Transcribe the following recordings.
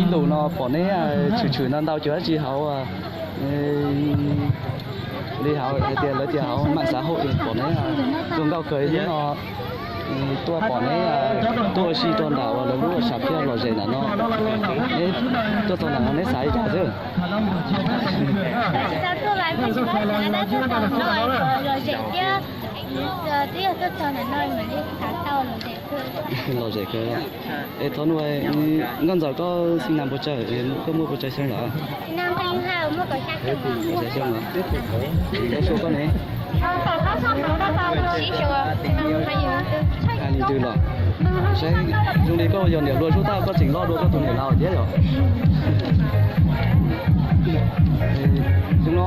Ib lus no pom neb tshwm tshwm ntau ntau cuag dab tsi hauv li hauv hais tias lawv tias hauv mam xav hauj pom neb zoo nkauj kawg hnub no tuaj pom neb tuaj ua si rau nram uas lawv lub sam phiaj lom zem ntawm no. Neb tuaj txog ntawm no neb xav li cas xwb? Lom zem kawg. Es thov nug, Nkauj Ntxawm, koj xib nas puas tsawg, koj muaj puas tsawg xyoo lawm? Kaum xya xyoo los? Koj suav koj ne? Hais li twg los? Saib zoo li koj yog niam hluas sub tag koj tseem loj dua koj tus niam laus thiab yom? Xyoo no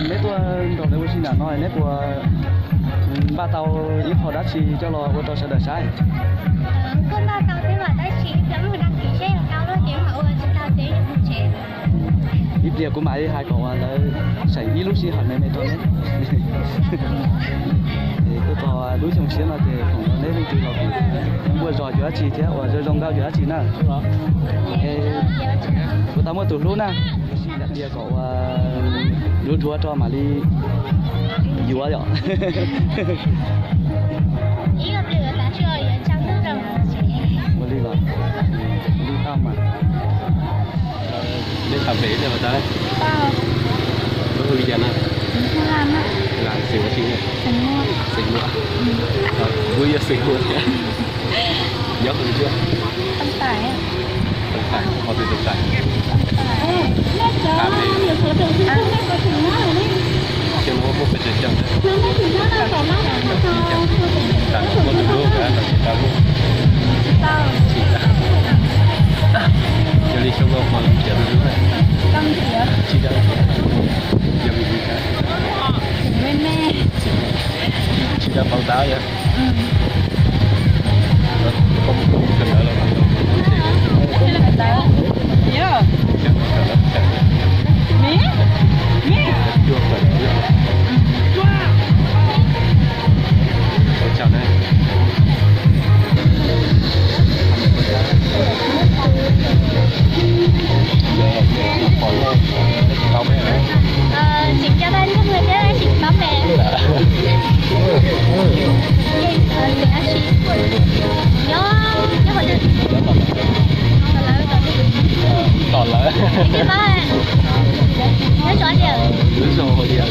neb tuaj nrog lawv ua si nram no neb puas npaj tau ib qho dab tsi coj los ua rau sawv daws saib? Ib pliag kuv mam li hais kom uas lawv seem ib lub sij hawm me me rau neb. Es tuaj txog lub xyoo siab no ces foom rau neb leej twg los kuj npuaj zog cuag dab tsi thiab uas zoo zoo nkauj cuag dab tsi na. Es kuv tau muaj tus hlub na, ib pliag kom uas dhuav dhuav rau mam li yuav yom. Ua li los, ua li tau mas. Neb tham pem ib pliag mas tau. Koj hu li cas na? Xeem Muas. Xeem Muas. Kuv yog xeem Muas thiab. Nyob qhov twg? Toj Tais. Toj Tais, qhov twg Toj Tais? Tham pem. Xyoo no muaj pes tsawg xyoo? Tham muaj tus hlub kav los tsis tau lub. Yog li xyoo no puas nrhiav tus hlub? Tsis tau nrhiav. Yog vim li cas? Tsis tau paub tab yog. Tseem coj tau ib tug hluas thiab tseem paub pem. Nyob, nyob qhov twg? Tom lawv. Tom lawv. Nyob zoo hauv diav. Nyob zoo hauv diav.